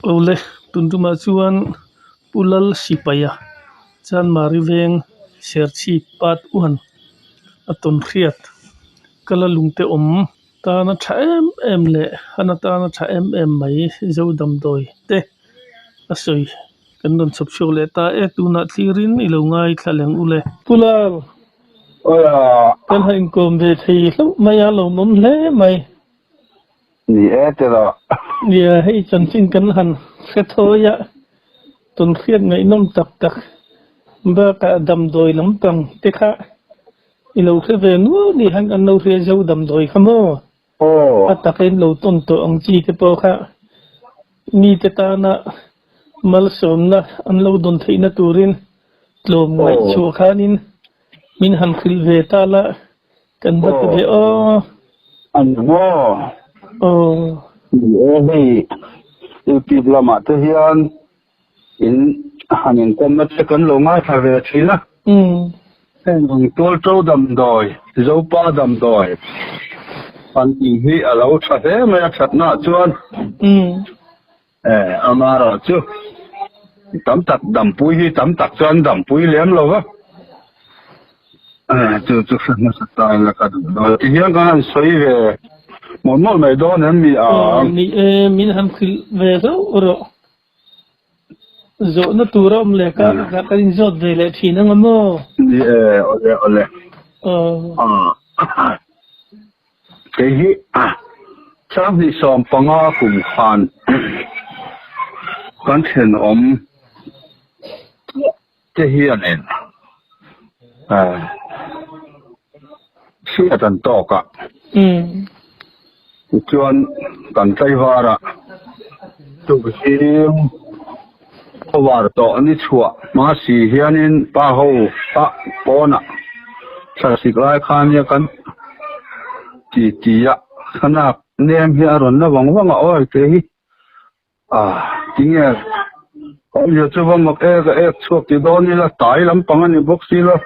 Awle, tun tumah chuan Pu Lal Sipaia Chanmari veng Serchhip part one a tawn hriat kala lungte awm tana tha em em leh han atana tha em em mai zo damdawi te a sawi kan rawn chhawp chhuak leh ta e tunah thlirin i lo ngaithla leng u le. Pu Lal, kan han inkawm ve thei hlauh mai a lawmawm hle mai. Ni e tiraw. Nia, hei chanchin kan han hre thawi a, tawn hriat ngaihnawm tak tak bakah damdawi lampang te kha i lo hre ve nual ni han an lo hria zo damdawi kha maw? Aw. A takin lo tawn tawh ang chi te pawh kha mite tana malsawmna an lo dawn theihna turin tlawm ngaihchhuah khanin min han hrilh ve ta la. Kan va ti ve aw. An maw? Aw. Ni e hei YouTube lamah te hian in han inkawmna te kan lo ngaithla ve thin a. Heng ang tualto damdawi, Zopa damdawi an tih hi a lo tha hle mai a thatnaah chuan. Amaherawh chu tam tak dampui hi tam tak chuan dampui lem lo va, chu chu hre hmasa ta ila ka duh dawn. Ti hian kan han sawi ve mawlh mawlh mai dawn em mi ang? Ni e, min han hrilh ve zauh rawh. Zawhna tur a awm leh ka kan inzawt ve leh thin ang a maw? Ni e, awle awle. Kei hi 2015 kum khan kan thenawm te hianin chhiat an tawk a, tichuan kan tlaivar a, tukzing khawvar tawh ni chhuah hma si hianin pa ho ah pawnah thlasik lai khan nia kan ti ti a, thlalak nem hi a rawn la vang vang a awi te hi ah tinge awmzia chu va mak e ka ek chhuak ti dawn ila tai lampang a ni bawk si lo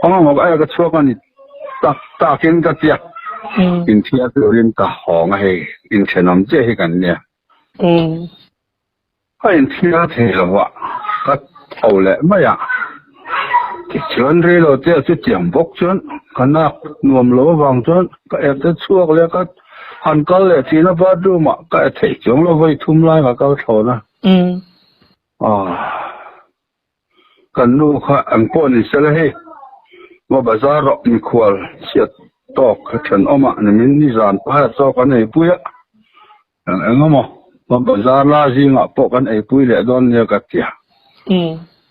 anga mak e ka chhuak a ni tak takin ka tia inthiar turin ka hawng a hei inthenawm chiah hi kan nia. Ka inthiar thei lo a, ka tho leh mai a. Tichuan reilo te a chutiang bawk chuan ka nak nuam lo avang chuan ka ep te chhuak leh ka han kal leh thin a bathroom ah ka e theih chuang lo vawi thum lai ka kal thlawn a. Kan nu kha an pawh ni sela hei maw bazar rawh mikhual chhiat tawk thenawm ah nimin nizan paia chaw kan eipui a eng eng emaw maw bazar la zingah pawh kan eipui leh dawn nia ka tia.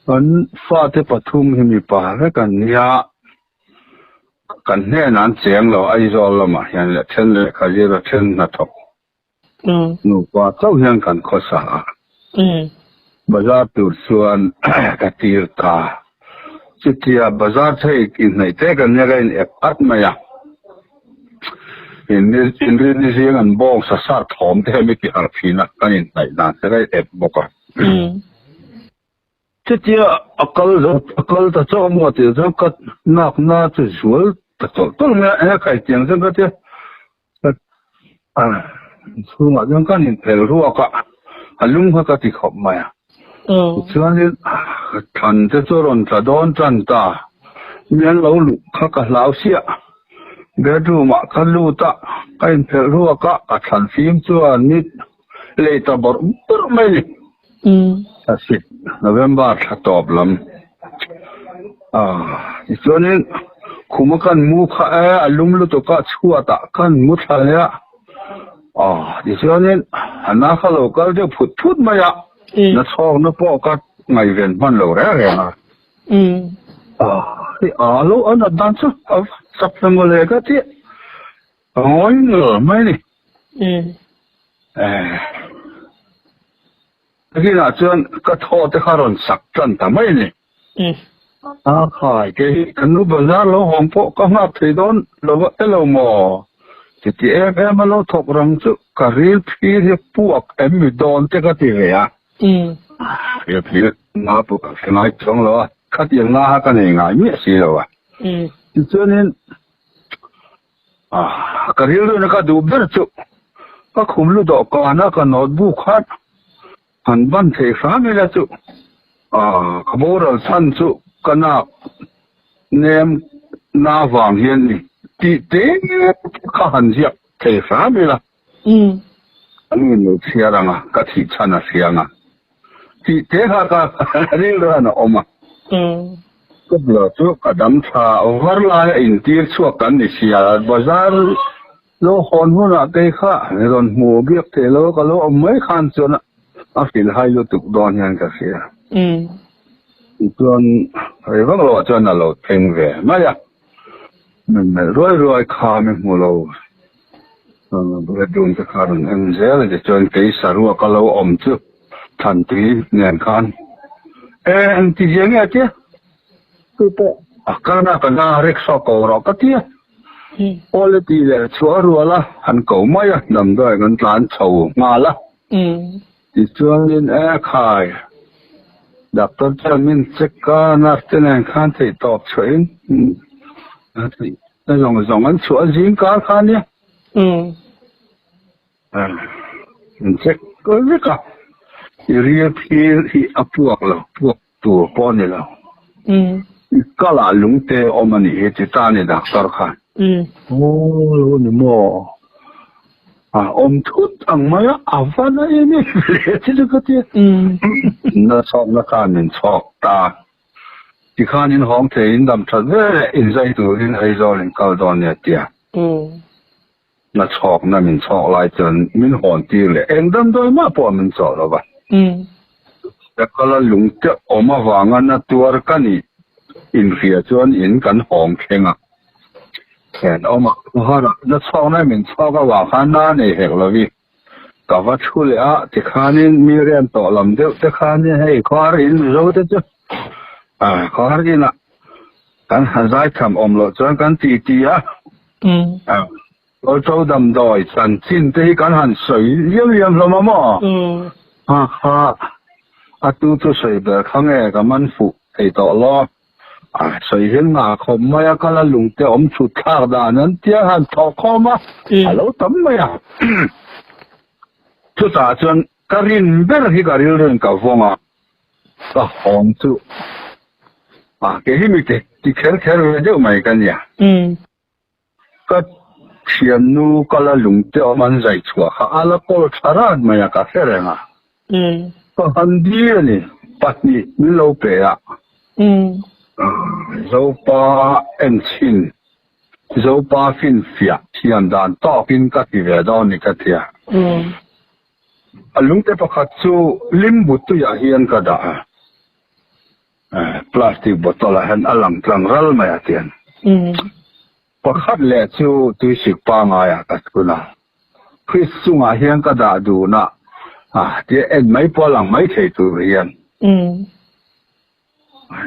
Kan fate pathum hi mipa vek an nia kan hnenah an cheng lo Aizawl lamah hian leh then lehkha zir a then hnathawk Nupa chauh hian kan khawsa a, bazar tur chuan ka tir ta. Chutia bazar thei inhnaih te kan nia ka in ep at mai a, inrinni zing an bawng sa sar thawm te hi mi ti harh thin a, kan inhnaih dan te ka in ep bawk a. Chutia a kal zo a kal ta chauh maw tih chuan ka nakna chu zual ta tawlh tawlh mai a, eng a kai tiang chuan ka tia chhungah chuan kan inphel ruak a, a lung kha ka ti khawp mai a. Tichuanin thlan te chu a rawn tla dawn tan ta, mi an lo luh kha ka hlau siah. Bedroom ah ka lut a, ka inphelh ruak a, ka thlan fim chuan ni lei ta bawrh bawrh mai ni. Thlasik November thla tawp lam tichuanin khuma kan mu kha e a lum lutuk a chhuatah kan mu thla leh a tichuanin a na kha lo kal deuh phut phut mai a na chhawkna pawh ka ngaihven hman lo reng reng a hei a lo a nat dan chu a chak ta mawle ka ti a ngawi ngawr mai a ni. Nakinah chuan ka thaw te kha rawn sak tan ta mai a ni. A khai kei hi ka nu bazar lo hawng pawh ka nghak thei dawn lo va elo maw? Titi em em a lo thawk rang chu ka ril phir hi puak em mi dawn te ka ti ve a. Ril phir nga pawh ka hre ngai chuang lo a, khatiang nga kha ka nei ngai miah si lo a. Tichuanin Ka rilruina ka duh ber chu ka khum lu dawhkan a ka notebook khan. Han ban thei hram ila chu ka boral chhan chu ka nak nem na vang hian ni tih te kha han ziak thei hram ila. An in lo chhiar ang a, ka thih chhan a hria ang a tih te kha ka rilru hian a awm a. Ka bula chu ka dam tha var laia intir chhuak kan ni sia, bazar Lo hawn hunah kei kha rawn hmu biak theih lo ka lo awm mai khan chuan a hrilh hai lutuk dawn hian ka hria. Tichuan rei vak loah chuan a lo thleng ve mai a, min melh ruai ruai kha mi hmu lo bedroom te kha rawn en zel a, tichuan kei saruak a lo awm chu Thantui nen khan e engti zia nge tia chu pawh a kana ka na rickshaw ko rawh ka tia. Awle tih leh chhuah a rual a, han ko mai a, damdawi kan tlan chho nghal a. Tichuanin e khai, doctor chuan min check a, nurse te nen khan theih tawp chhuahin na zawng zawng an chhuah zing kar kha nia. Min check vek a, i ril phir hi a puak lo, puak Tur pawh a ni lo. I kalah lungte awm a nih hi ti ta ni doctor khan. Aw lo ni maw? A awm thut ang mai a, a va na em em ve ti chu ka ti a. Na chhawkna khan min chhawk ta. Tikhan in hawng thei in dam that ve leh in zai turin Aizawl in kal dawn nia tia. Na chhawkna min chhawk lai chuan min hawn tir leh eng damdawi mah pawh min chawh lo va. Ka kal a lung te awm avanga na tuar ka nih inhria chuan in kan hawng thleng a. Then awm a khawhar a, na chhawkna min chhawk avang khan na nei hek lo i. Ka va thu leh a, tikhanin mi rian tawh lam deuh te khanin hei khawhar in Mizo te chu khawhar inah kan han zaitham awm loh chuan kan ti ti a. Kawlchaw damdawi chanchin te hi kan han sawi liam liam hlawm a maw? Ha ha, a tu chu sawi ber kha nge ka man fuh thei tawh lo. A sawi hian ngah khawp mai a, kal a lungte awm chhut thlak dan an tia han thawh khawm a, a lo tam mai a. Chutah chuan ka rin ber hi ka rilruin ka vawng a. Ka hawng chu a ke hi mi ti kher kher ve deuh mai ka nia. Ka thiannu ka la lungte awm an zai chhuah kha a la kawl tha rat mai a ka hre reng a. Ka han dil a ni, pahnih min lo pe a. Zopa enchhin, Zopa finfiah thiam dan tawkin ka ti ve dawn ni ka tia. A lungte pakhat chu limbu tuiah hian ka dah a, plastic bottle ah hian a lang tlang ral mai a tian. Pakhat leh chu tuisik pangaiah ka thun a, fridge chungah hian ka dah dun a, tia en mai pawh a lang mai thei tur hian.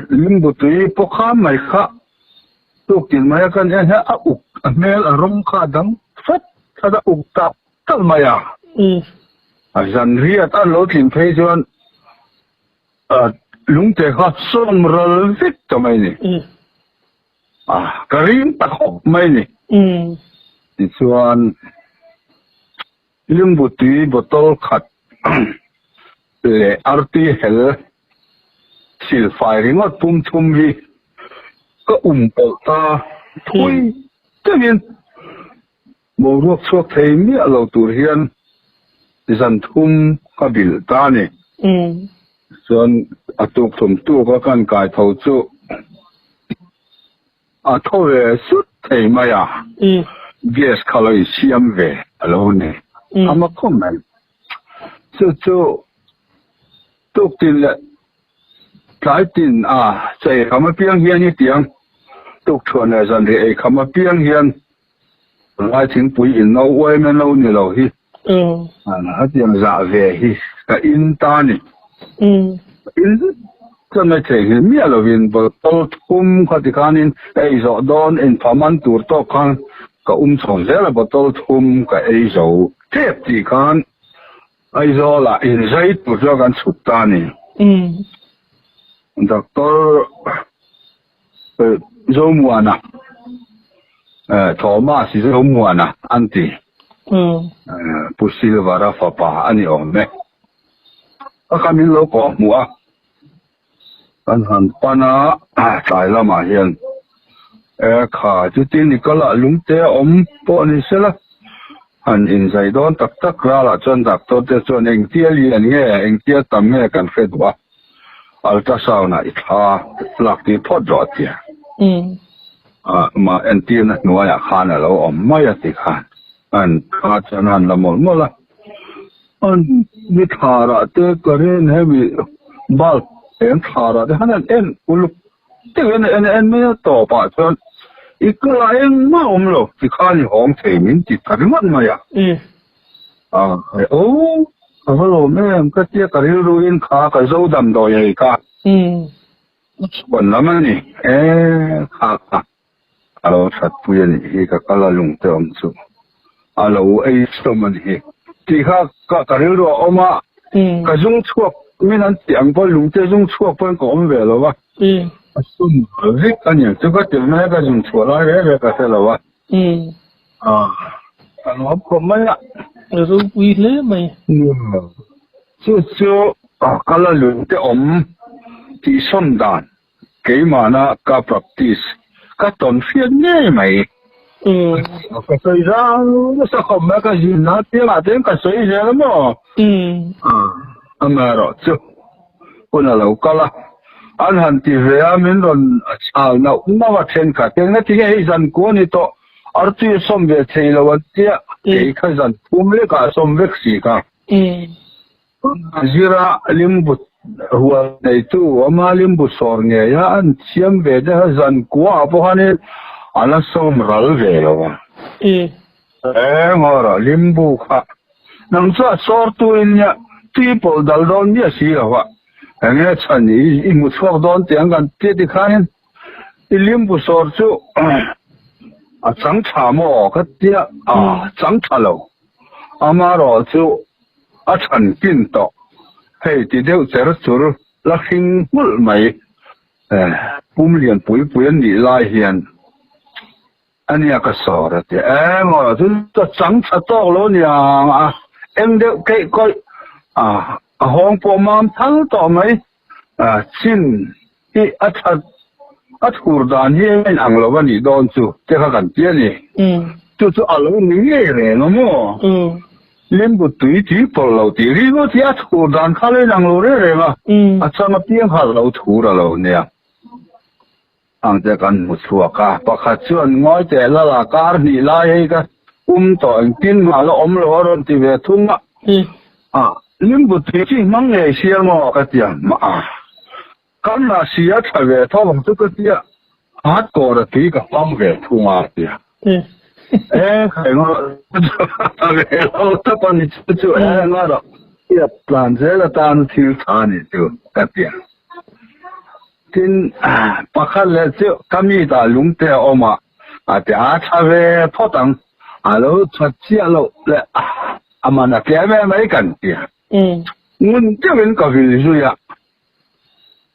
Limbu tui pawh kha mai kha tuktin mai a kan en hian a uk a hmel a rawng kha a dang fat fat a uk tak tak mai a. A zan riat a lo tlin phei chuan lungte kha sawm ral vek ta mai ni. A ka ring ta khawp mai ni. Tichuan Limbu tui bottle khat leh artui hel silfai ringawt pum thum hi ka um pawlh ta thui deuhin boruak chhuak thei miah lo tur hian zan thum ka bilh ta a ni. Chuan a tuk thum tuk a kan kai tho chu A tho ve sut thei mai a, gas kha lo insiam ve a lo ni. A ma khawp mai. Chu chu tuktin leh tlai tin a chaw ei kham apiang hian hi tiang tukthuan leh zanriah ei kham apiang hian lai thingpui in no uai mai no ni lo hi a tiang zah ve hi ka in ta ni. In chuan mai thei hi miah lovin bottle thum kha tikhanin ka ei zawh dawn inpha man tur tawk khan ka um chho zel a bottle thum ka ei zo tep tih khan Aizawlah inzai tur chuan kan chhuk ta a ni. Doctor Zomuana Thomas Zomuana an ti. Pu Silvara fapa a ni awm e. Ka kha min lo kawh hmuh a, kan han pan a, tlai lamah hian e kha chutin i kal ah lungte a awm pawh ni sela, han inzai dawn tak tak ralah chuan doctor te chuan engtia lian nge engtia tam nge kan hre duh a, ultrasound ah i thla lak tir phawt rawh a ti a, mah entirna hnuaiah khan a lo awm mai a ti khan an thla chuan a han la mawlh mawlh a. An ni thlarah te current hemi bulb eng thlarah te khan an en uluk deuhin an en en mai a tawpah chuan i kal ah engmah a awm lo tikhan i hawng thei min ti ta ringawt mai a. Aw ka va lawm em ka tia ka rilru in kha ka zo damdawi ei kha chhuan lam a ni e kha kha. A lo that pui a nih hi ka kal a lung te awm chu a lo ei sawm a nih hi tih kha ka ka rilru a awm a ka zung chhuak min an tih ang pawh lung te zung chhuak pawhin ka awm ve lo a a sum vek a ni chu ka ti mai a ka zung chhuah lai reng reng ka hre lo a ka nuam khawp mai a. Ropui hle mai. Chu chu kal a lung te awm tih sawm dan Keimahna ka practice ka tawn hriat ngei mai. Ka sawi zau nasa khawp mai ka zinna piangah te hian ka sawi zel a maw? Amaherawh chu hun a lo kal a, an han ti ve a min rawn chhal nauh nauh a thenkhat. Engna tinge hei zan kua ni tawh artui a sawm ve thei lo an tia, kei kha zan thum lekah a sawm vek si kha. Zira limbu hual neitu ama limbu sawr ngei a an siam ve te kha zan kua ah pawh khanin a la sawm ral ve lo a. Eng aw rawh limbu kha nang chu a sawr tu in nia tui pawlh dal dawn miah si lo a enge chhan i hmu chhuak dawn tih ang kan tia ti khanin i limbu sawr chu a chang tha maw ka tia a chang tha lo. Amarawh chu a chhan kin tawh. Hei ti deuh cher chur la hring nghulh mai. Pum lian pui pui an nih lai hian a nia ka sawr a ti. Emaw chu ka chang tha tawk lo niang a, eng deuh keih kawih a hawng pawh mam thal tawh mai. Chin hi a that a thur dan hi a inang lo a nih dawn chu te kha kan ti a ni. Chu chu a lo ni ngei reng a maw? Limbu tui tui pawlh lo tih ringawt hi a thur dan kha a lo inang lo reng reng a, a chang apiang kha a lo thur a lo nia. Ang te kan hmu chhuak a, pakhat chuan ngawi teh lala kar hnih lai hei ka um tawh engtin mah la awm lo a rawn ti ve thung a, a limbu tui chi hmang ngei sia maw ka ti ang mah a, kan lah si a tha ve tho ang chu ka ti a, hat kawr a tui ka hmang ve thung a ti a, e khai ngaw ve lo tak a ni chu chu e ngaw rawh, tlan zel atan thil tha a ni chu ka ti a. Tin, pakhat leh chu ka mi dah lungte a awm a, a ti a tha ve phawt ang, a lo tha chiah loh leh a man a tlem em mai kan ti a. Ngun deuhin ka vil zui a,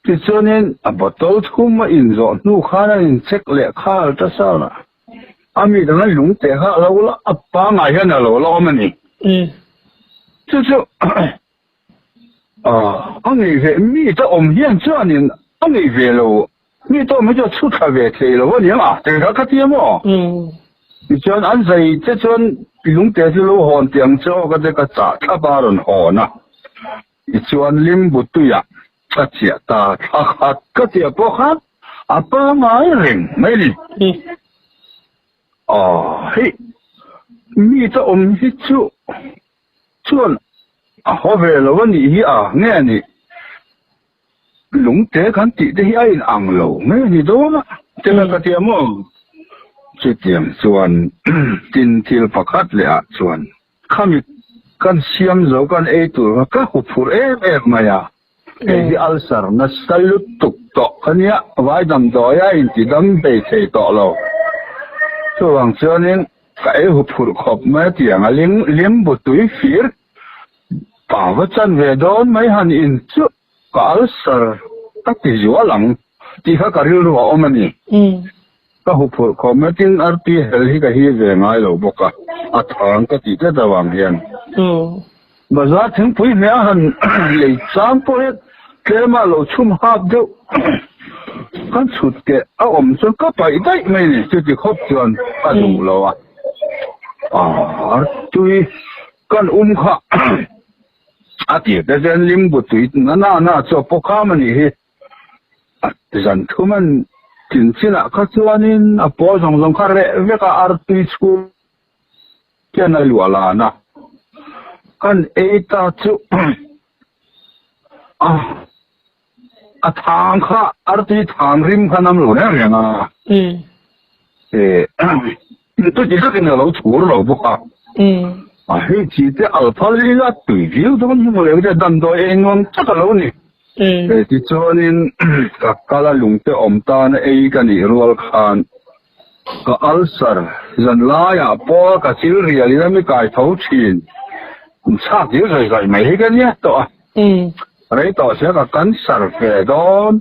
tichuanin a bottle thum a inzawh hnu khan a incheck leh khal ta sar a, a mi dang a lungte kha a lo la a pangngai hian a lo la awm a ni. Chu chu A ngei ve mi te awm hian chuanin a ngei ve lo mi te awm hi chu a chhu thla ve thei lo a niang a tih kha ka ti a maw? Tichuan an zai te chuan lungte chu lo hawn tih ang che aw ka ti ka chah thlap a rawn hawn a tichuan limbu tuiah ka chiah ta thla khat ka chiah pawh khan a pangai reng mai a ni. Aw hei mi te awm hi chu Chuan a haw ve lo a nih hi a nge a nih? Lungte kan tih te hi a in ang lo nge ni dawn a? Te kha ka ti a maw? Chutiang chuan tin thil pakhat leh ah chuan khami kan siam zo kan ei tur kha ka hu phur em em mai a, kei hi ulcer nasa lutuk tawh ka nia, vai damdawi a inti dam hlei thei tawh lo. Chuvang chuanin Ka ei hu phurh khawp mai a tiang a ling limbu tui fir pa va chan ve dawn mai han in chu ka ulcer ka ti zual ang tih kha ka rilru a awm a ni. Ka hu phurh khawp mai tin arti hel hi ka hi ve ngai lo bawk a, a thang ka tih tlat avang hian. Bazar thingpui hmeh a han lei chang pawh hi tlema lo chhum hak deuh kan chhut keh a awm chuan ka paih daih mai ni chuti khawp chuan ka duh lo a. Artui kan um kha a tir te chuan limbu tui na na chu a paw kham a nih hi. Zan thum an chin chinah kha chuanin a pawl zawng zawng kha reh vek a artui chhung Hian a luah lan a, kan ei ta chu a thang kha artui thang rim kha nam lo reng reng a, chuti takin a lo chhur lo bawk a, a hei chi te alphal ila tui viau dawn hi mawle te damdawi ei nuam tak a lo ni. Tichuanin ka kal a lungte awm tana ei ka nih rual khan Ka ulcer zan laiah pawh ka chil rial in a mi kai tho thin. Kum chhak dil zawi zawi mai hi ka nia tawh a. Rei tawh sia ka cancer ve dawn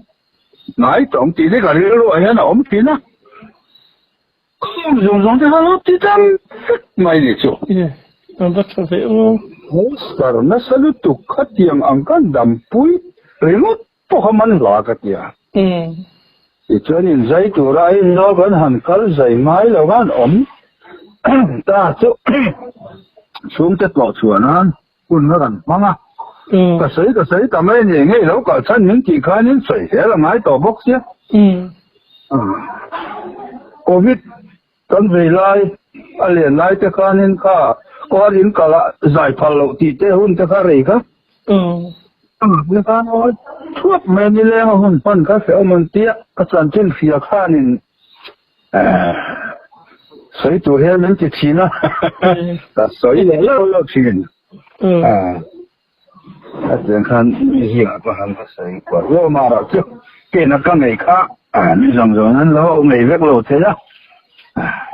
ngai tawh ang tih te ka rilruah hian a awm thin a. Khum zawng zawng te kha lo ti dam vek mai ni chu. A va tha ve aw. Ulcer nasa lutuk khatiang ang kan dampui ringawt Pawh a man hla ka ti a. Tichuan inzai tura Aizawl kan han kal zai ngai lo khan awm ta chu chhungte tlawh chhuah nan hun kha kan hmang a. Ka sawi ka sawi ta mai a ni, ngei lo kal chhan min tih khanin sawi zel a ngai tawh bawk sia. Covid kan vei lai a len lai te khanin kha kawr in kal ah zai phal loh tih te hun te kha rei kha te khan aw thuap mai a nileng a hun hman kha hrehawm an tia ka chanchin hria khanin sawi tur hian min ti thin a ka sawi leh lo lo thin A tiang khan mi zingah pawh han ka sawi kual viau a, mahrawh chu kena ka ngei kha mi zawng zawng an lo ngei vek lo thei a,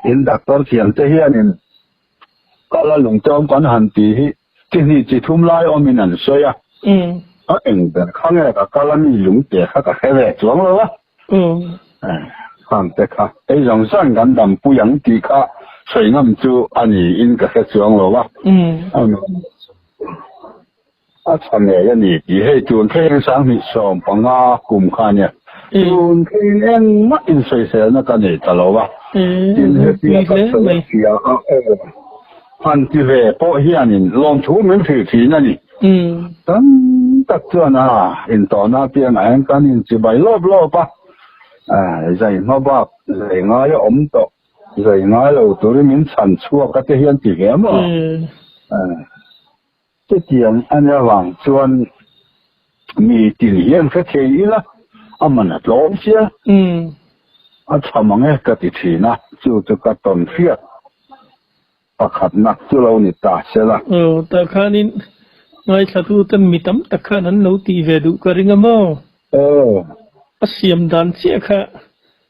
tin doctor thiam te hianin kal a lungtawm kan han ti hi chi hnih chi thum lai awmin an sawi a, a eng ber kha nge ka kal a mi lungte kha ka hre ve chuang lo a. Khang te kha ei zawng zawng kan dampui ang tih kha sawi ngam chu a niin ka hre chuang lo a. A tha ngei a ni tih hei tun thleng 2015 kum kha ania. Tun thleng engmah insawiselna ka nei ta lo a. Tin hetia ka sawi a hria a aw han ti ve pawh hianin lawmthu min hrilh thin a ni. Tam tak chuan a intawhna apiangah hian kan inchibai lawp lawp a, zai hma bak zai ngai a awm tawh, zai ngai lo turin min chhan chhuak a te hian ti ve maw? Chutiang a nia vang chuan mi tin hian hre thei ila a man a tlawm sia, a tha mang e ka ti thin a, chu chu ka tawn hriat. Pakhatna chu lo ni ta se la. Aw, tah khanin ngaithlatuten mi tam tak khan an lo tih ve duh ka ring a maw? Aw. A siam dan chiah kha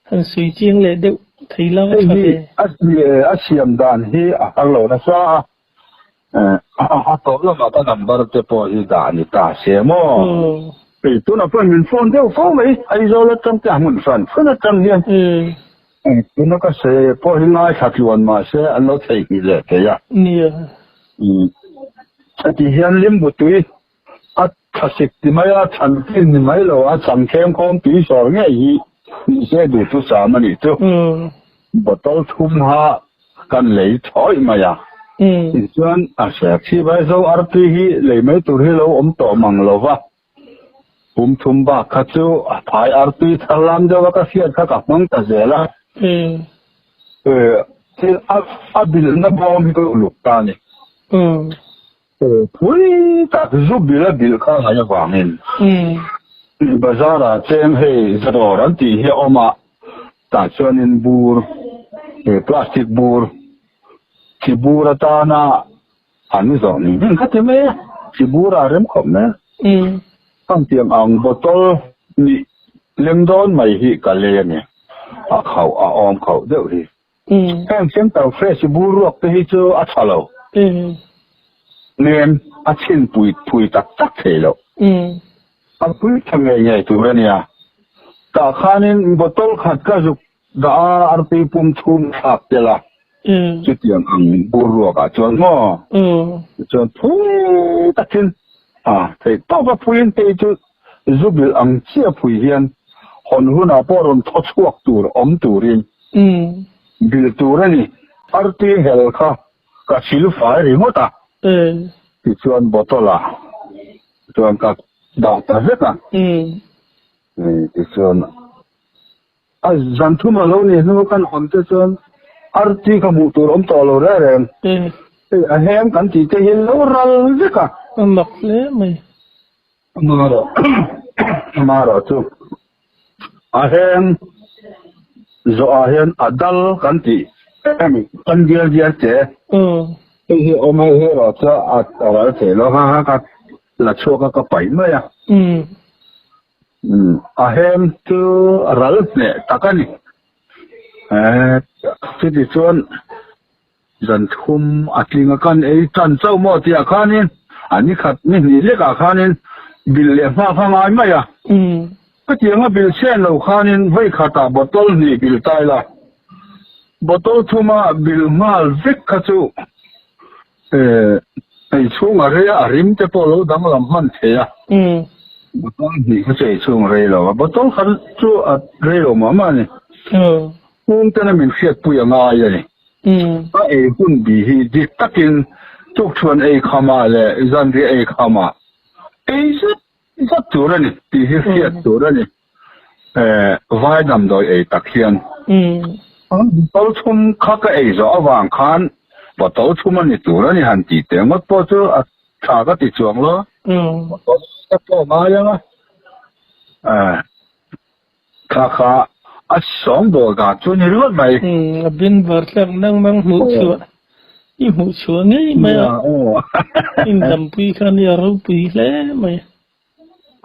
han sawi chiang leh deuh thei la a tha ve. Hei hi a siam dan hi a har lo nasa a, a tawp lamah ka number te pawh hi dah ni ta se maw? Aw. Hei tunah pawh min phone deuh fo mai, Aizawl atang te a hmun hran hran atang hian. Tuna ka sawi pawh hi ngaithla tluan mahse an lo theihnghilh leh thei a. Nia. Heti hian limbu tui a thlasik ti mai a, chhan kin ni mai lo a, chang khengkhawm tui sawr ngei hi nise duhtu sam a nih chu. Bottle thum ha kan lei thawi mai a. Tichuan a serchhip a, Zo artui hi lei mai tur hi lo awm tawh mang lo va. Pum thum bak kha chu a phai artui thar lam deuh a ka hriat kha ka hmang ta zel a. Thil a bilhna bawm hi ka uluk ta a ni. Pui tak zu bilh a bilh kha ngaih avangin bazar ah cheng hei zadawr an tih hi a awm a, tah chuanin bur, plastic bur, chi bur atana An zawh ni hming kha ti mai a, chi bur a rem khawp mai a. Khangtiang ang bottle nih lem dawn mai hi ka lei a ni. A khauh a awm khauh deuh hi. Heng center fresh bur ruak te hi chu a tha lo. Nem a chhin pui phui tak tak thei lo. A pui tha ngei ngei tur a nia. Tah khanin bottle khat ka zuk dah a, artui pum chhum thlak tel a. Chutiang ang bur ruakah chuan maw? Tichuan phui takin a theih tawp a phuiin hei chu zu bilh ang chiah phui hian hawn hunah pawh rawn thaw chhuak tur awm turin bilh tur a ni. Arti hel kha ka sil fai ringawt a, tichuan bottle ah chuan ka dah ta vek a. Tichuan a zan thum a lo ni hnu kan hawn te chuan arti ka hmuh tur awm tawh lo reng reng. Hei a heng kan tih te hi lo ral vek a. A mak hle mai. Amaherawh chu a heng zawhah hian a dal kan tih em kan dial dial che. Hei hi awm hei hi erawh chu a ral thei lo ha ha ka la chhuak a ka paih mai a. A hem chu ral hneh tak a ni. Chuti chuan zan thum a tling a kan ei tan chauh maw tih ah khanin a ni khat ni hnih lek ah khanin bilh leh nghak a ngai mai a. Khatiang a bilh chhen lo khanin vawi khatah bottle hnih bilh ta ila bottle thuma bilh nghal vek kha chu Ei chhung a rei a, a rim te pawh lo danglam hman thei a. Bottle hnih kha chu ei chhung a rei lo a, bottle khat chu a rei lo mah mah a ni. Chhung tena min hriatpui a ngai a ni. A ei hun bi hi dik takin tukṭhuan ei khamah leh zanriah ei khamah ei zet zet tur a ni tih hi hriat tur a ni. Vai damdawi ei tak hian bottle thum kha ka ei zawh avang khan bottle thum a ni tur a ni han tih teh ngawt pawh chu a tha ka ti chuang lo. Bottle ka pawh ngai ang a, kha kha a sawm bawl dan chu ni ringawt mai. A bin var tlak nang nang hmuh chhuah i hmuh chhuah ngei mai a, indampui kha nia ropui hle mai.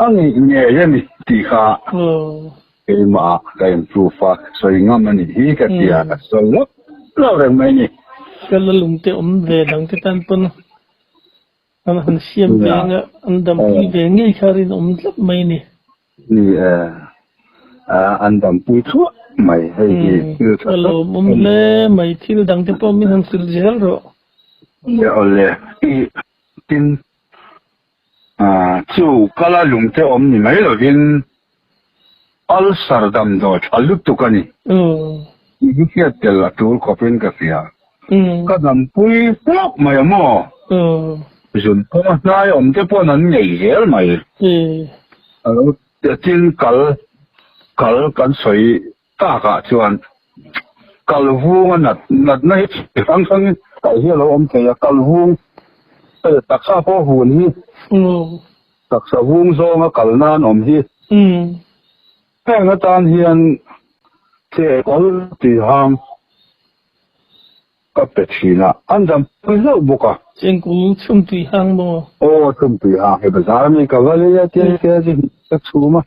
A ngeih ngei a ni tih kha keimah ka improve a, sawi ngam a nih hi ka ti a, ka sawi loh loh reng mai a ni. Ka la lungte awm ve dang te tan pawn an han siam ve anga an dampui ve ngei kha rinawm tlat mai a ni. Ni e, an dampui thuah mai hei hi thil tha tak. Ka lawmawm hle mai, thil dang te pawh min han hrilh zel rawh. Nia awle, tin Chu kala lungte awm ni mai lovin ulcer damdawi tha lutuk a ni. Tih hi hriat tel a tul khawpin ka hria. Ka dampui hlauh mai a maw? Zun kawnga hnai awm te pawn an ngei zel mai. A lo tin kal kal kan sawi takah chuan kal vunga nat natna hi chi hrang hrangin kal hi a lo awm thei a, kal vung taksa pawh vun hi taksa vung zawnga kal nan awm hi heng atan hian chekawl tih hang Ka pe thin a, an dam pui hlauh bawk a. Chengkul chhum tui hang maw? Aw, chhum tui hang hi bazar ami ka va lei a tia tia chi ka chhum a,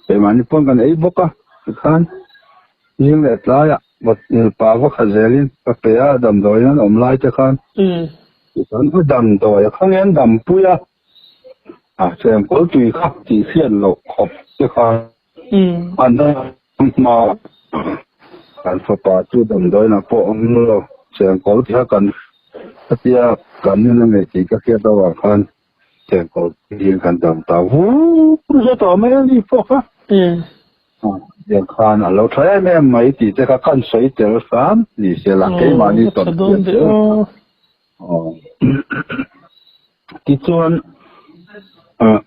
keimahni pawn kan ei bawk a, tikhan zing leh tlaiah pa va khat zelin ka pe a, damdawiin an awm lai te khan tikhan a damdawi a kha nge an dam pui a, a chengkawl tui kha tih hriat loh khawp te khan an dam hma. Kan fapa chu damdawiinah pawh awm lo, chengkawl kha kan khatia kan nuna ngei tih ka hriat avang khan chengkawl hian kan dam ta vur zet awm mai a ni pawh kha. Tiang khan a lo tha em em mai tih te kha kan sawi tel hram ni se la keimahni tawn hriat zel Tichuan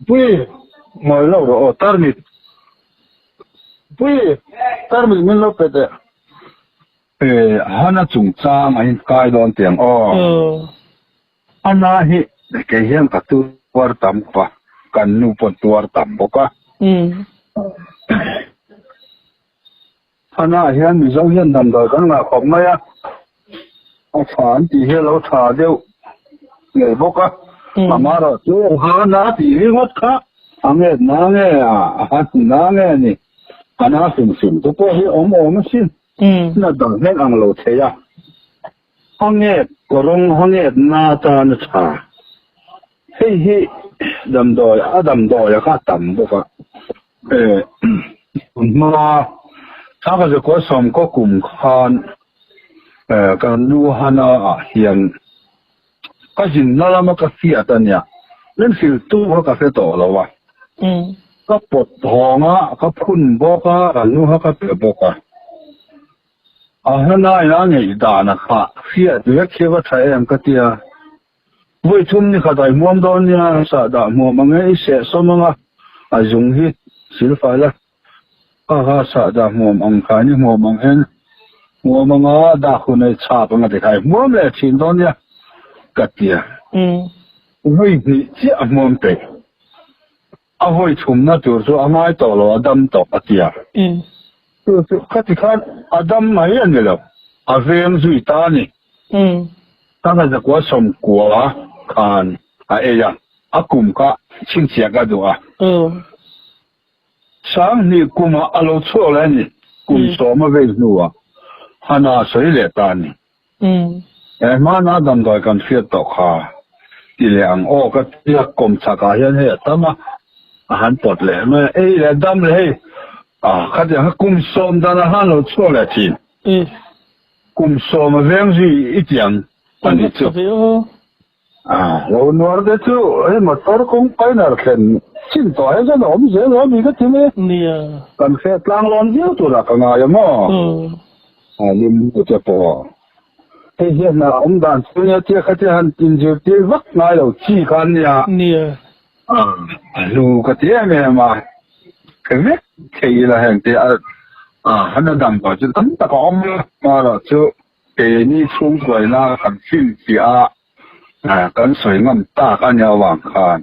Pui ngawi lo rawh aw tarmit. Pui, tarmit min lo pe teh. E, Hana chungchang a inkai dawn tiang aw. Hana hi kei hian ka tuar tam khawp a, kan nu pawh tuar tam bawk a. Hana hian Mizo hian damdawi kan ngah khawp mai a, a tha an tih hi a lo tha deuh ngei bawk a. Amaherawhchu Hana tih ringawt kha a nget na nge a han na nge ni? Hana hrim hrim te pawh hi awm awm asin. Na dang hlek ang lo thei a. A nget kawrawng a nget na atan a tha. Hei hi damdawi a damdawi a kha tam bawk a. Hma thla ka zakua sawmkaw kum khan. Kan nu Hana ah hian ka zinna lama ka fiat a nia, min hrilh tu kha ka hre tawh lo a. Ka pawt hawng a, ka phun bawk a, kan nu kha ka pe bawk a. A Hana in a ngeih dan a kha hriat vek hi va tha em ka tia. Vawi thum ni khat a i hmuam dawn nia, sahdah hmuam ang e, i sehsawm ang a, a zung hi silfai la. Ka kha sahdah hmuam ang kha ni hmuam ang hian hmuam anga dak hun ei chhak anga ti kha i hmuam leh thin dawn nia ka ti a. Vawi hnih chiah a hmuam peih. A vawi thumna tur chu a ngai tawh lo a dam tawh a ti a. Chu chu khati khan a dam mai a ni lo, a veng zui ta a ni. Ka ngazakua sawmkua khan a ei a, a kum kha chhinchhiah ka duh a. Sanghnih kumah a lo chhuak leh a ni. Kum sawma vei hnuah Hana a sawi leh ta a ni. He hmana damdawi kan hriat tawh kha ti leh ang aw ka ti a, kawm chhakah hian hei a tam a, a han pawt leh mai a, ei leh dam leh hei a khatiang kha kum sawm danah khan a lo chhuak leh thin. Kum sawma veng zui i tiang a ni chu. Lo nuar te chu hei motor kawng painer thlen chin tawh hian chuan a awm zel lo a mi ka ti mai a. Nia. Kan hre tlang lawn viau turah ka ngai a maw? Lim te pawh. Hei hian a awm dan chu nia tia khatia han inzirtir vak ngai lo chi kha an nia. Nia. A hlu ka ti em em a. Ka vek thei ila heng te a han a dam tawh chu tam tak a awm a. Amaherawhchu Keini chhungkuaina kan finfiah a, kan sawi ngam tak a nia avang khan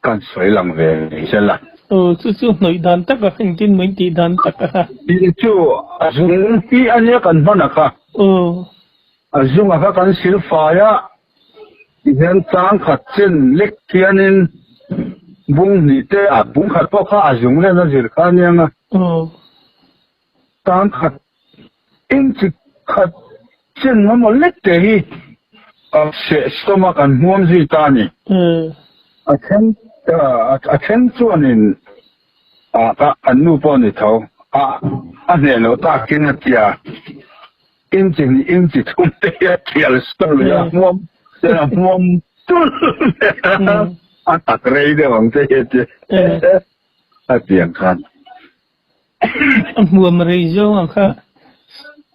kan sawi lang ve zel a. Aw, chu chu hnawih dan tak a, engtin maw intih dan tak a. Tih chu a zung hi a nia kan hman a kha. Aw. A zunga kha kan sil fai a, tihian chang khat chen lek hianin bung hnih te a bung khat pawh kha a zung len a zir kha a nia nga. Aw. Tan khat inchi khat chen emaw lek te hi ka seh sawm a kan hmuam zui ta a ni. A then a then chuanin a ka an nu pawh a ni tho a a hneh loh takin a tia inchi hnih inchi thum te hi a thial sawn lui a hmuam a hmuam tul a tak rei deuh ang che hi a ti a tiang khan. A hmuam rei zawng ang kha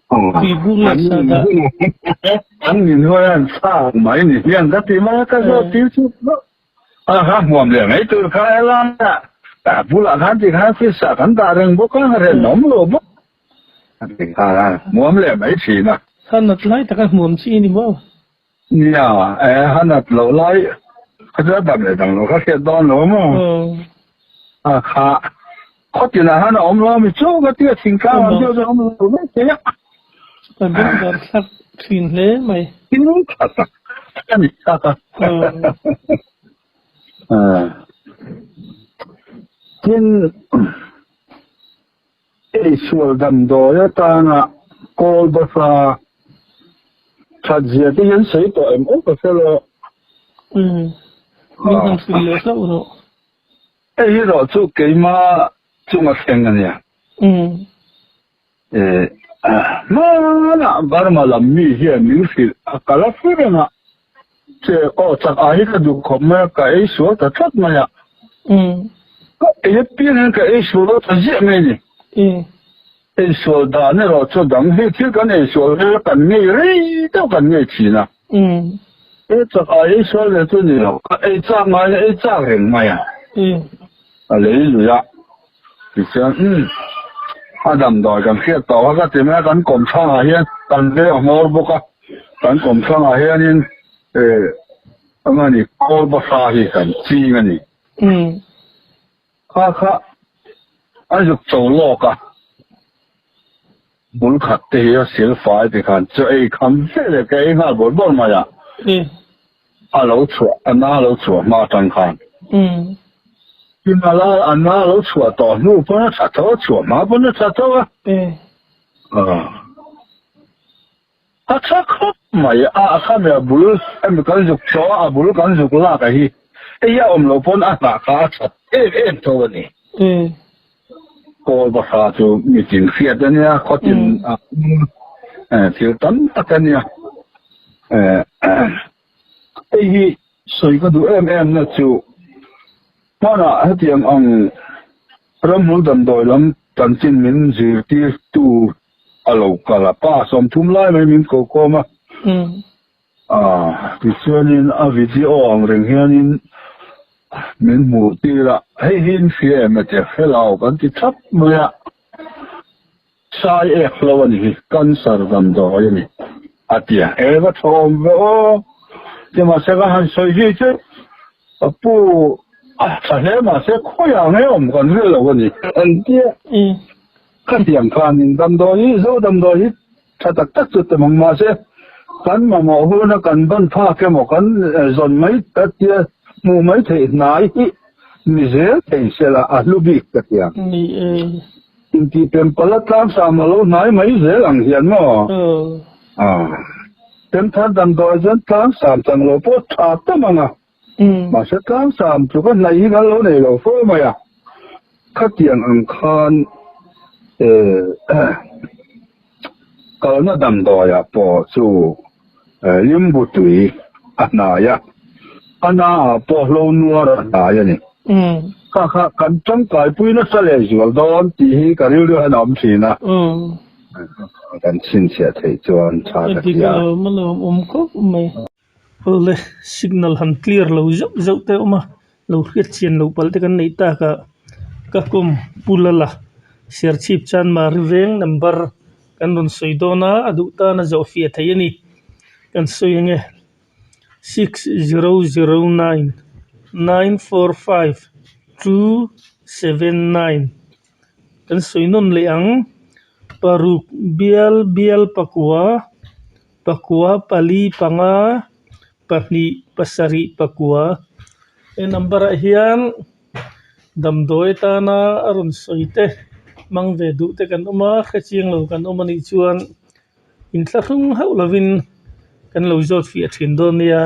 tuibur leh sahdah. An min huai an chhak mai ni hian ka ti mai a, ka zawt tir chu a kha hmuam leh mai tur kha helai ah bulah khan ti khan fridge ah kan dah reng bawk a, ren awm lo bawk a ti khan a hmuam leh mai thin a. Hanat lai taka hmuam chi a ni maw? Nia, e hanat loh lai kha chu a dam leh dang lo kha hriat dawn lo maw? A kha khawtin ah khan a awm lo a mi chu ka tia thingtlang ang deuh chu a awm lo mai thei a. Ka beng dar thlak thin hle mai. Thil tha tak a ni tak a. Tin, Eisual damdawi atanga kawl basa that zia te hian sawi tawh em aw ka hre lo. Umm, min han hrilh leh hlauh rawh. Hei hi rawh chu keima chunga thleng a nia. Umm. Eh, hmanah Burma lam mi hian min hrilh a kal a fur reng a. Che aw chak ah hi ka duh khawp mai a, ka ei sual ta tlat mai a. Ka ei apiang hian ka ei sual lo ta ziah mai a ni. Ei sual dan erawh chu dang hi thil kan ei sual vel kan ngei rei deuh kan ngei thin a. Ei chak ah ei sual ve chu ni lo, ka ei chak ngaiin a ei chak reng mai a. A lei lui a, tichuan umm a damdawi kan hriat tawh a ka ti mai a, kan kawmthlang ah hian kan veng a hmawr bawk a, kan kawmthlang ah hianin eh eng a ni kawl basa hi kan ching a ni. Kha kha a zuk cho lawk a, bul khat te hi a sil fai ti khan chaw ei kham vel leh ka ei nghal bawrh bawrh mai a. A lo chhuah, a na lo chhuah hma atang khan. Tin a la, a na lo chhuah tawh hnu pawn a tha tho a, chhuah hma pawn a tha tho a. A tha khawp mai a, a khami a bul emaw kan zuk chaw a, a bul kan zuk lak a hi, hei hi a awm loh pawn a hnah kha a that em em tho a ni. Kawl bahra chu mitin hriat a nia, khawtin a awm. Thil tam tak a nia. Hei hi sawi ka duh em em na chu hmanah hetiang ang ramhmul damdawi lam chanchin min zirtirtu a lo kal a, pa 30 lai mai min ko khawm a. Tichuanin a video ang reng hianin min hmuh tir a, hei hi in hria em a tia hre lo kan ti thap mai a. Sai ek lo a ni hi, cancer damdawi a ni, a ti a. E va thawm ve aw, ti mahse ka han sawi zui chu ka pu a tha hle mahse khawiah nge awm kan hre lo a ni, an ti a. Ka hliam khanin damdawi hi zo damdawi hi tha tak tak chu tem ang mahse kan mamawh huna kan ban phak emaw kan zawn mai ta tia hmuh mai theih hnai hi ni zel thei sela a hlu bik ka ti ang. Ni e. Intih pempal a tlangsam a lo hnai mai zel ang hian maw? Pemthar damdawi chuan tlangsam chang lo pawh tha tam ang a. Mahse tlangsam chu ka hnaih hi kan lo nei lo fo mai a. Khatiang ang khan kalna damdawiah pawh chu limbu tui a hnai a, a naah pawh hlo nuar a hnai a ni. Kha kha kan tangkaipui nasa leh zual dawn tih hi ka rilru hian a awm thin a, kan chhinchhiah theih chuan tha ka ti a. Dik alawm alawm awm khawp mai. Awle signal han clear lo zauh zauh te a awm a, lo hriat chian loh palh te kan neih tak ah ka kawm Pu Lala Serchhip Chanmari veng number kan rawn sawi dawn a, a duh tan a zawh fiah thei a ni. Kan sawi ang e 6009 945 279 kan sawi nawn leh ang paruk bial bial pakua. Pakua pali panga pahnih pasarih pakua he number ah hian damdawi atana a rawn sawi te hmang ve duh te kan awm a hrechiang lo kan awm anih chuan inthlahrung hauh lovin kan lo zawt fiah thin dawn nia.